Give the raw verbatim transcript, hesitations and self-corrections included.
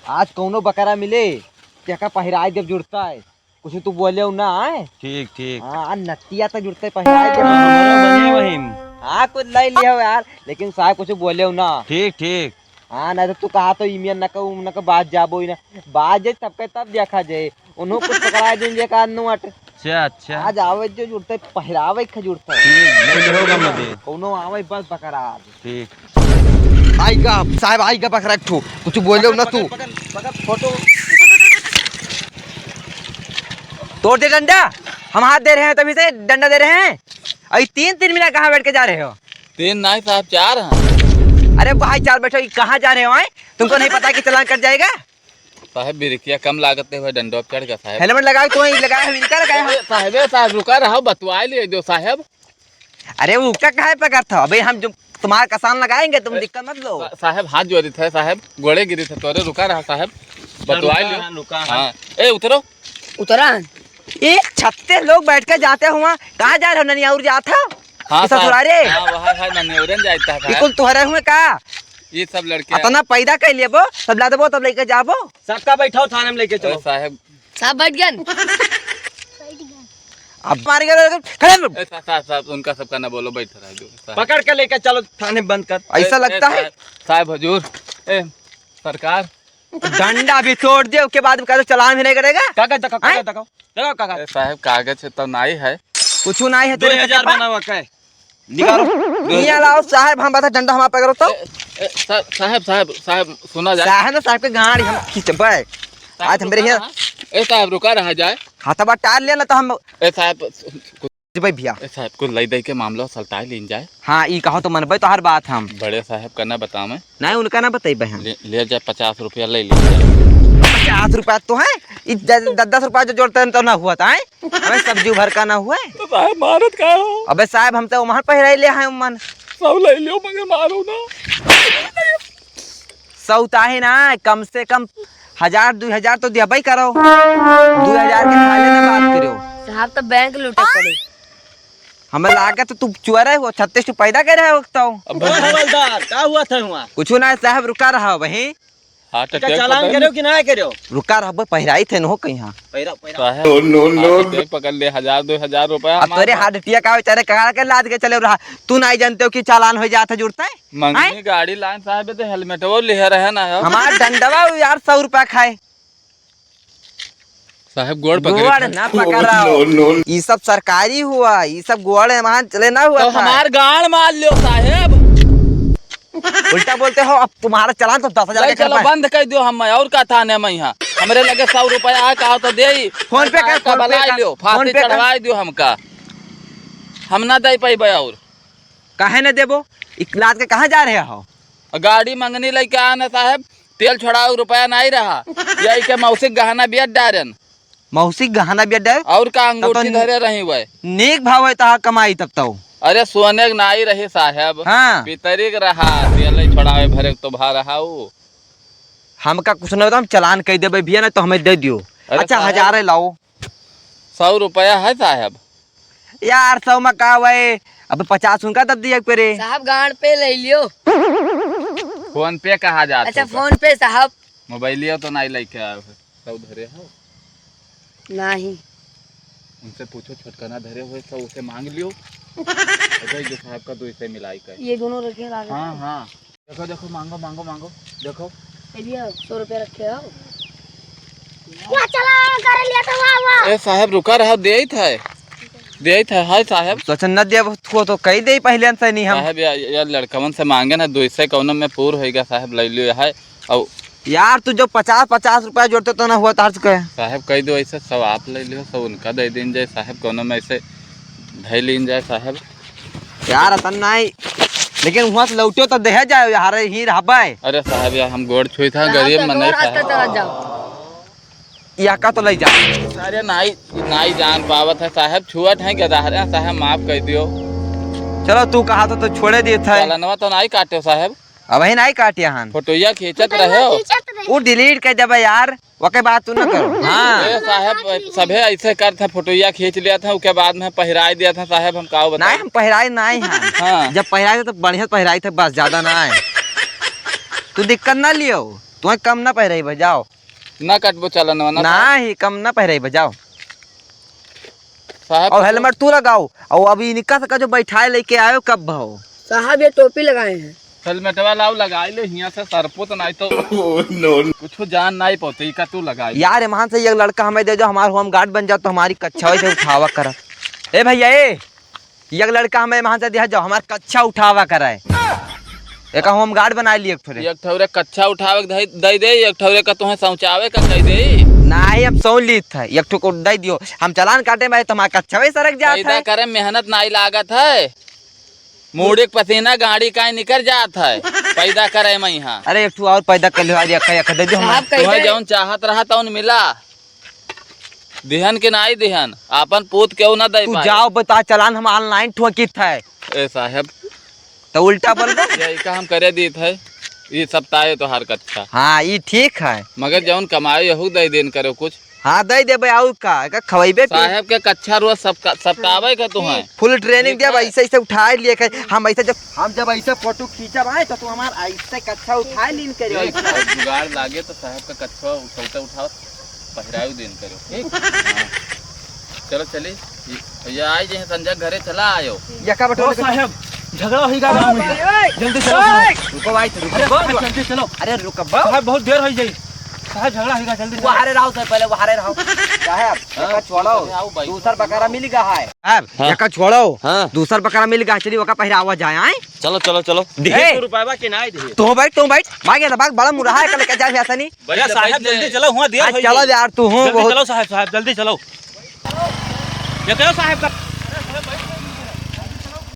आज कौनो बकरा मिले, तेका पहिराए देब जुड़ता है। कुछ तू बोले ना आए। ठीक, ठीक। हाँ, नतिया तो जुड़ते पहिराए देब। हाँ, हमारा बने वही। हाँ, कुछ ले लिया हो यार, लेकिन साहब कुछ बोले ना। ठीक, ठीक। हाँ, ना तो तू कहा तो इमियन न कहू, न कह बाज जाबो ही ना। बाज जाए तब के तब देखा जाए। उन्हों कुछ पकड़ा दिन जे का नोट। अच्छा, अच्छा। आज आवे जो जुड़ते पहिरावे के जुड़ते। ठीक, नहीं होगा मुझे। कौनो आवे बस बकरा आज। ठीक। आई गा, साहब आई गा बकरा एक ठो। कुछ बोले ना तू। पकड़, पकड़, पकड़, फोटो। तोड़ दे डंडा। हम हाथ दे रहे हैं तभी से डंडा दे रहे हैं। अरे तीन, तीन मिनट कहाँ बैठ के जा रहे हो? तीन नहीं साहब, चार हैं। अरे भाई चार बैठो, ये कहाँ जा रहे हो, हैं? तुमको नहीं पता कि चालान कट जाएगा? साहब, ब्रेकिया कम लागत है, डंडवा पे चढ़ गया साहब। हेलमेट लगाओ, तो वहीं लगाए हो, इनका लगाए हो। ए, साहब, ए, साहब, रुका रहो, बतवाए लिए दो साहब। अरे, वो का काहे पकड़त हो? अबे, हम जो तुम्हारा कसान लगाएंगे, तुम ए, दिक्कत मत लो। सा-, साहब, हाथ जोड़ी थे साहब, गोड़े गिरी थे तोरे, रुका रहा साहब, बतवाए रुका लियो। है, रुका है। हाँ, ए, उतरो। उतरा है। एक छत्तीस लोग बैठ के जाते हुआ, कहाँ जा रहे हो? ननियाउर जात हो? हाँ, ये ससुरारे? हाँ, वहाँ है, ननियाउरन जाता है। ये कुल तुहरे हुए का? ये सब लड़के। अतना पैदा कर लेबो, तब ला देबो, तब लेके जाबो। सबका बैठाओ, थाने में लेके चलो। अरे साहब। साहब बैठ गए। अब मार गए, खड़े हो। ए, साहब, साहब, साहब, उनका सबका ना बोलो, बैठ रहा है जो, साहब। पकड़ के लेके चलो, थाने में बंद कर। ऐसा ए, लगता ए, है? साहब, साहब हजूर, ए, सरकार। डंडा भी तोड़ दे, उसके बाद भी कह दो, चालान भी नहीं करेगा? कागज दिखाओ, कागज हैं? दिखाओ। लगाओ कागज। ए, साहब, कागज है तो नाई है। कुछ नाई है दो हजार तेरे पास? बना हुआ का है? निकालो। यहाँ लाओ साहब, हम बता डंडा हमारा पकड़ो तो। ए, ए, सा-, साहब, साहब, साहब, सुना जाए। साहब ना साहब के गाड़ी हम खींचबे। साहब, आज हमरे रुका यहाँ रहा। ए, साहब, रुका रहा जाए। हाथवा टार ले ना तो हम ए, साहब, कुछ भाई भैया। ए, साहब, कुछ लई दे के मामला सलटाए लीन जाए। हाँ, ई कहो तो मनबे तो हर बात हम। बड़े साहब का ना बतावे। नहीं, उनका ना बतइबे हम। ले, ले जाए, पचास रुपया ले लीजिए। पचास रुपया तो है, ई द-, द-, दस रुपया जो जोड़ते हैं तो ना हुआ था, हैं? हमें सब्जी भर का ना हुआ है। तो साहब मारत का हो? अबे साहब, हम तो वहाँ पहिराई ले आए, मन। सब ले लियो, मगर मारो ना। सौ ताहे ना, कम से कम हजार, दुई हजार तो देबे करो। दुई हजार के खाले ना बात करो। साहब तो बैंक लूटे पड़े। हमें लागत तो तू चुअरे हो, छत्तीस तो पैदा करे हो तो। अब ओ हवलदार, का हुआ था हुआ? कुछ ना साहब, रुका रहा वहीं। हाँ, तो इसका चालान करियो कि ना करियो? रुका रहा, पहिराई थे न हो कहीं। हाँ। पहिरा, पहिरा। साहब, नो, नो, नो। हाथ में पकड़ ले, हजार, दो हजार रुपया अब हमार तोरे बा। हाथ टिया का बेचारे कहाँ के लाद के चले रहा? तू नहीं जानते हो कि चालान हो जाता जुड़ता है? मंगनी हैं? गाड़ी लाइन साहब, तो हेलमेटवो लिहे रहे ना हो। हमार डंडवा यार सौ रुपया खाए। साहब, गोड़ पकड़े गोड़ थे। ना पकड़ाओ। No, no, no. ई सब सरकारी हुआ, ई सब गोड़ वहाँ चले ना हुआ तो था। हमार गाड़ मार लियो साहेब। उल्टा बोलते हो, अब तुम्हारा चालान तो दस हजार ले का चलो, करवाए। बंद कर दियो हम, और का थाने में यहाँ। हमरे लगे सौ रुपया है, कहा तो दे ही। फोन पे कर, का फोन पे बलाई कर, लियो, फोन फांसी पे कर। चढ़वाई दियो हमका। हम ना दे पाइबे और। काहे ना देबो? इकलात के कहाँ जा रहे हो? गाड़ी मंगनी लेके आना साहेब, तेल छोड़ावे रुपया नाई रहा। यही के मौसिक गहना बियत डारन। मौसिक गहना बियत डारे? और का, तब तो अंगूठी धरे रही हुए। नीक भाव है तहार कमाई तब तो। अरे सोने के नाई रही साहेब। हाँ। पितरी के रहा, तेल छोड़ावे भरे तो भा रहा उ। हमका कुछ नहीं बता, हम चालान कह देबे भैया, नहीं तो हमें दे दियो। अरे अच्छा, साहेब। हजारे लाओ। सौ रुपया है साहेब। यार, सौ में का हुआ है? अब पचास उनका दब दिया पे रे। साहब, गांड पे ले लियो। फोन पे कहा जाता अच्छा, है? फोन पे साहब। मोबाइलिया तो नहीं लेके आए हो। सौ धरे हो? नहीं। उनसे पूछो, छोटकना धरे हुए सौ, उसे मांग लियो। अरे, जो साहब का दो इसे मिलाई का है। ये दोनों रखे लागत हाँ, है। हाँ। देखो, देखो, मांगो, मांगो, मांगो। देखो। ए भैया, सौ रुपया रखे हो? वाह, चला, कर लिया था, वाह, वाह। ए साहेब, रुका रहा, देइत है। देइत है, हाय साहेब। तो अच्छा, न दे, थो तो कही दे पहले से नहीं हम। साहेब, या, या लड़कवन से मांगे ना, दो सौ कौनो में पूर होइगा साहेब, ले लियो, हाय। औ यार, तू जो पचास, पचास रुपया जोड़ते तो ना हुआ तार चुके। साहेब, कह दो ऐसे, सौ आप ले लियो, सौ उनका दे दीन जाए साहेब, कौनो में ऐसे धै लीन जाए साहेब। यार, अतन नाई, लेकिन हुआं से लौटियो तो देहे जाए, यार, ही रहबे। अरे साहेब, यार, हम गोड़ छुई था, साहब गरीब तो मनई गोड़ हाथ साहेब। तक चला जाओ। या का तो ले जा। अरे नाई, नाई जान पावत है साहेब, छुअत है गदहरे साहेब, माफ कर दियो। चलो, तू कहा तो, तो छोड़े दिए थे। चलनवा तो नाई काटे साहेब। अब ही नाई काटिया हन। फोटोया खींचत रहे हो। खींचत रहे। वो डिलीट कर देबे यार। ओके बात तू ना करो। हाँ। ए साहेब, सभे ऐसे करत है, फोटोया खींच लिया था, ओके बाद में पहिराई दिया था साहेब, हम का बताई? नहीं, हम पहिराई नहीं हैं। हाँ। जब पहिराई थे तो बढ़िया पहिराई थे, बस ज्यादा ना है। तू दिक्कत ना लियो। तुहैं कम ना पहिराई बा, जाओ। ना कटबो चलन वाला। नाही, कम ना पहिराई बा, जाओ। साहब, और कुछ हेलमेट तू लगाओ, और अभी इनका से का जो बैठाए लेके आयो, कब भाओ? साहब, ये टोपी लगाए हैं। हेलमेटवा लाओ, लगाई ले हियाँ से, सरपो तो नाई तो कुछ जान नाई पौते, इका तू लगाई। यार, एमहन से एक लड़का हमें दे दो, हमार होम गार्ड बन जाओ, तो हमारी कच्छा वैसे उठावा करा। ए भैया, ए, एक लड़का हमें एमहन से दिया जाओ, हमार कच्छा उठावा करा है। एका होम गार्ड बनाई ली एक ठो रे। एक ठो रे कच्छा उठावे के दे, दे दे, एक ठो रे का तुहें सौंचावे का दे दे। नाही, अब सौं लीत है, एक ठो को दे दियो। हम चालान काटे में तो हमार कच्छा वही सरक जात पैदा है। करे मेहनत नाई लागत है, मूड़ी के पसीना गाड़ी का निकर जात है, पैदा करे में यहाँ। अरे, एक ठो और पैदा कर लो, आज एक, एक दे दो हमार। साहब, कैसे? तुहें जौन चाहत रहा तौन मिला। दिहन के नाई दिहन, आपन पूत केहू ना दे तू पाए। जाओ बता, चालान हम online ठोकित है। ए साहब। तो उल्टा बोल बे। यही का हम करे दीत है, ये सब ताए तोहार कच्छा। हाँ, ये ठीक है। मगर जौन कमाए यहू दे देन करो कुछ। हाँ, दे देबे, और का, का खवाइबे के? साहब के कच्छा रोज सब का, सब तावे का तू है। Full training ठीक दिया है। भाई, ऐसे, ऐसे उठाए लिए के, हम ऐसे जब, हम जब ऐसे फोटो खींचब आए, तो तू हमार ऐसे कच्छा उठाए लीन करियो। देख, अब जुगाड़ लागे तो साहब का कच्छा उठौते उठाओ। पहिरायु दिन करो, ठीक? हाँ। चलो चली। ये, ये आई जे संजय घरे चला आयो। ये का बटो ओ लेके साहब, झगड़ा होई गा गाँव में। जल्दी चलो, ओए! रुको भाई, रुको। अरे बाप, जल्दी चलो। अरे रुको बाप। साहब, बहुत देर होई जाई। साहब, झगड़ा होई गा, जल्दी चलो। वहारे रहो तो पहले, वहारे रहो। साहब, हाँ? एका छोड़ो, आओ भाई। दूसर बकरा मिल गा है। साहब, हाँ। एका छोड़ो, हाँ। दूसर बकरा मिल गा, चली ओका पहिरावा जाए, आए? चलो, चलो, चलो। दे। ए! एक सौ रुपया बा कि नाई दे? तू बैठ, तू बैठ। भाग ये, भाग, बड़ा मुरहा है, कल के जाए, ऐसा नहीं। भैया, साहब, जल्दी चलो, हुआँ देर हाँ, होइ चलो जाई। यार, तू हूँ, जल्दी बहुत चलो साहब, साहब, जल्दी चलो। ये कहो साहब का